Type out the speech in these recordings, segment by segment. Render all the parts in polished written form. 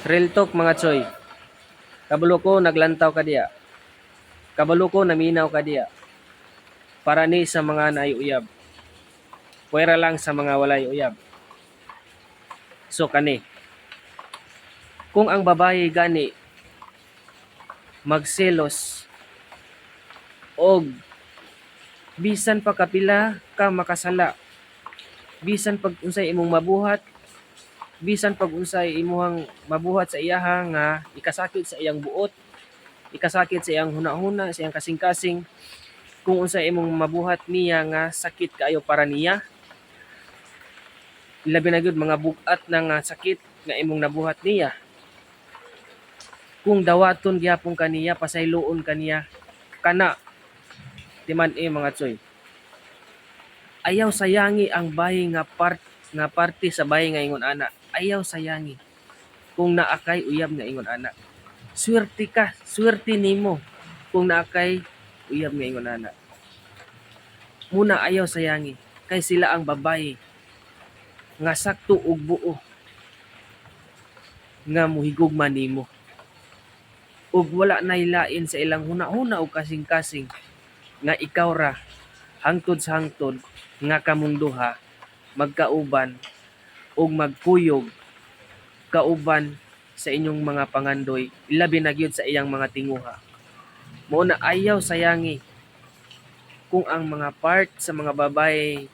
Real talk, mga choy. Kabalo ko naglantaw ka diya. Kabalo ko naminaw ka diya. Para ni sa mga naay uyab. Pwera lang sa mga walay uyab. So kani. Kung ang babae gani magselos og bisan pa kapila ka makasala, bisan pag unsay imong mabuhat, bisan pag unsay imuhang mabuhat sa iyaha nga ikasakit sa iyang buot, ikasakit sa iyang hunahuna, sa iyang kasing-kasing, kung unsay imong mabuhat niya nga sakit kaayo para niya, labi na gyud mga bug-at na nga sakit nga imong nabuhat niya, kung dawaton gihapon kaniya, pasayloon kaniya, kana timan eh, mga tsoy, ayaw sayangi ang bahin nga part nga parte sa bahin nga ingon ana. Ayaw sayangi kung naa kay uyab nga ingon ana. Swerte ka, swerte nimo kung naa kay uyab nga ingon ana. Muna ayaw sayangi kay sila ang babaye nga sakto ug buo nga muhigugma nimo ug wala nay lain sa ilang huna-huna ug kasing-kasing nga ikaw ra hangtod sa hangtod nga kamong duha magkauban ug magkuyog kauban sa inyong mga pangandoy, ilabi na gyud sa iyang mga tinguha. Mao na ayaw sayangi kung ang mga part sa mga babae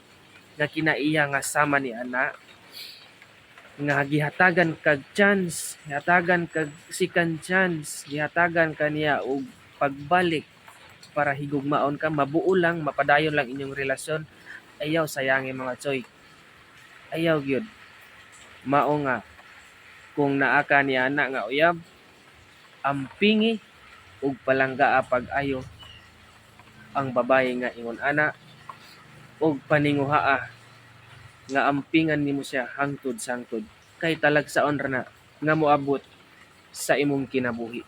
nga kinaiya nga sama ni ana nga gihatagan kag chance, gihatagan kag second chance, gihatagan kaniya og pagbalik para higugmaon ka, mabuo lang, mapadayon lang inyong relasyon. Ayaw sayangi, mga choy. Ayaw gyud. Mao nga kung naa ka ni ana nga uyab, ampingi ug palanggaa pag-ayo ang babaye nga ingon ana ug paninguhaa nga ampingan nimo siya hangtod sa hangtod kay talagsaon ra na nga moabot sa imong kinabuhi.